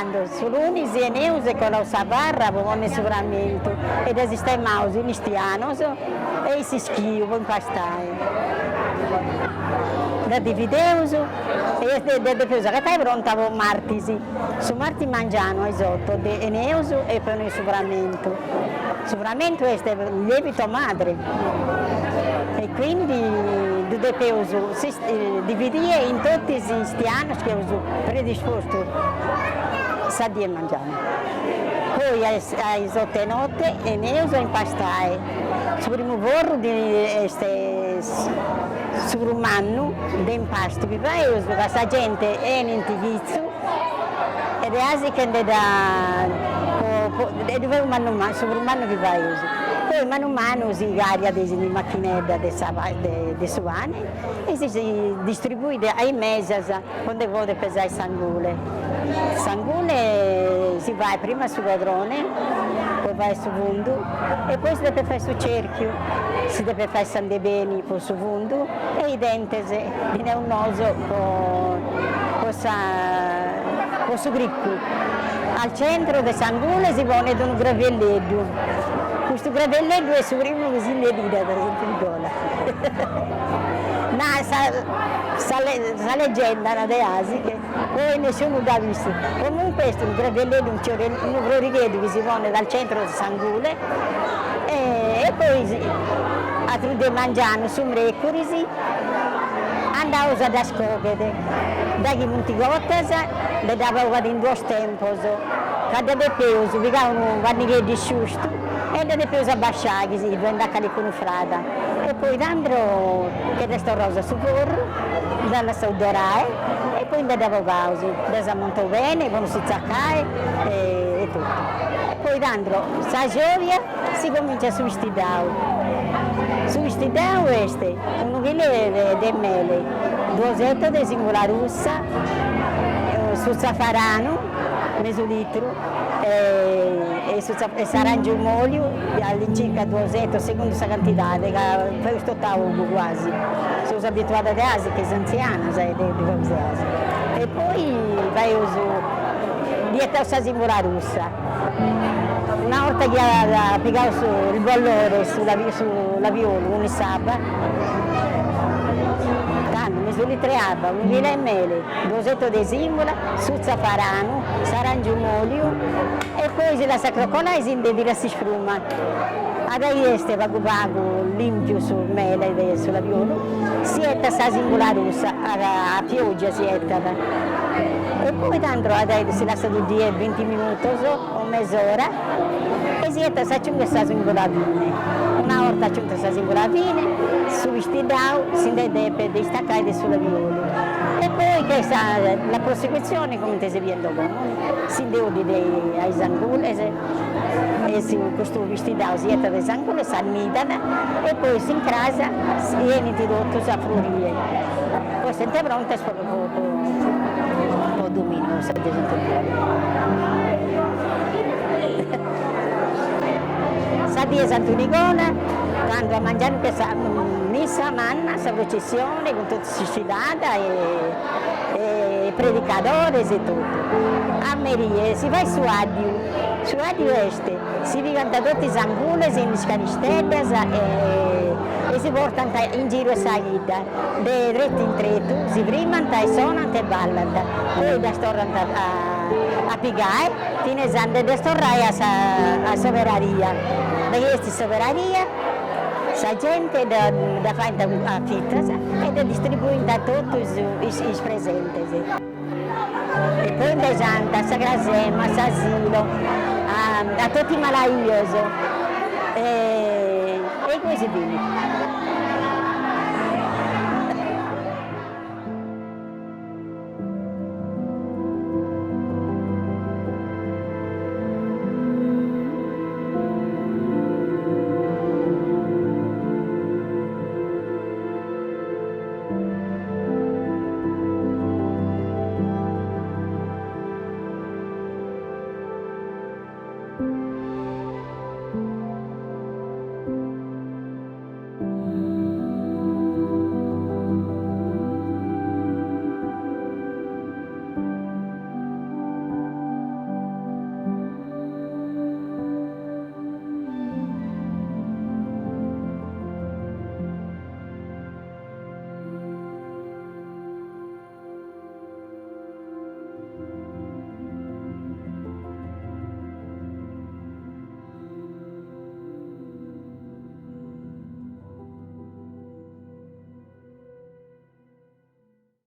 Tando, su lunis 'eneus e colaus sa farra po ponni su framentu e dda sistemaus in is tianos e in s'ischiu po impastai. Dda divideus e dda depeus agatai pronta po martis. Su martis mangianu a is oto 'eneus e poneus su framentu. Su framentu est lievito madre e quindi ddu depeus dividie in totus is tianos chi eus predispostu sa die mangianu. Poi a is oto 'e note 'eneus a impastai, su primu forru est su prus mannu de impastu chi faeus ca sa gente 'enint chitzu e de asi che nde dda e ddu faeus mannu mannu, su prus mannu chi faeus. Poi manu manu si cariat in is machineddas de sa de su pane e si distribuit a is mesas po nde podi pesai s'angule. S'angule si fait prima su codrone po fai su fundu e poi si depet fai su cerchiu, si depet fai s'andebeni po su fundu e i dentes, ddi neus nosu, po po sa po su cricu. Al centro de s'angule si ponet unu gravelleddu, custu gravelleddu est su primu chi si nde tirat Santu Nigola. Na sa sa sa leggenda narat deasi che poi nesciunu dd'at bistu. Comunque est unu gravelleddu unu frorigheddu chi si ponet al centro de s'angule e poi atru de mangianu su mrecuris andaus a ddas coghere, daghi funt cotas nde ddas bogat in duos tempos, ca dda depeus pigai unu pannigheddu isciustu e dda depeus abasciai chi si ddoi nd'at calicunu fraga e poi tando che ddas torraus a su forru, ddas lassaus dorai e poi nde ddas bogaus, ddas amontaus beni po no si tzacai e totu. Poi tando sa giobia si cominciat su pistiddau, su pistiddau est unu chilu de mele, duos etos de sìmbula russa, su tzafaranu mesu litru e e s'arangiu mòliu all'incirca duos etos segundu sa cantidade ca faeus totu a ogu cuasi, seus abituadas de asi che is antzianas e deu ddu faeus de asi. E poi faeus, ddi 'etaus sa sìmbula russa, una 'orta chi at pigau su il bollore su su labiolu cun s'abba, tando mesu litru 'e abba, unu chilu 'e mele, duos etos de sìmbula, su tzafaranu, s'arangiu mòliu e poi si lassat crocolai e si nde tirat s'ispruma. A dai est pagu pagu limpiu su mele de su labiolu, si 'etat sa sìmbula russa, a pioggia si 'etat. E poi tando a dai si lassat 'uddire binti minutos o mes'ora e si 'etat s'aciunghet sa sìmbula fine. Una 'orta aciunta sa sìmbula fine, su pistiddau si nde depet istacai de su labiolu. E poi che sa la prosecuzione comente si biet in domo, si nde 'oddit a is angules e si custu pistiddau si 'etat a is angules, s'annidat e poi s'incras si 'enint totus a frorire, poi essint prontas po po dominigu sa die 'e Santu Nigola. Sa die 'e Santu Nigola, tando a mangianu nc'est sa missa manna, sa processione cun totu s'isfilada e predicadores e totu. A merie si fait su 'addiu, su 'addiu est, si pigant totu is angules in is canisteddas e si portant in giru 'e sa 'idda, de tretu in tretu si frimant e sonant e ballant, poi ddas torrant a pigai finas a nde ddas torrai a sa a s'operaria, daghi est s'operaria sa gente dda faint a fitas e dda distribuint a totus is presentes. E poi nde jant a sa crasema, a s'asilo, a totu is malaios e e goi si finit.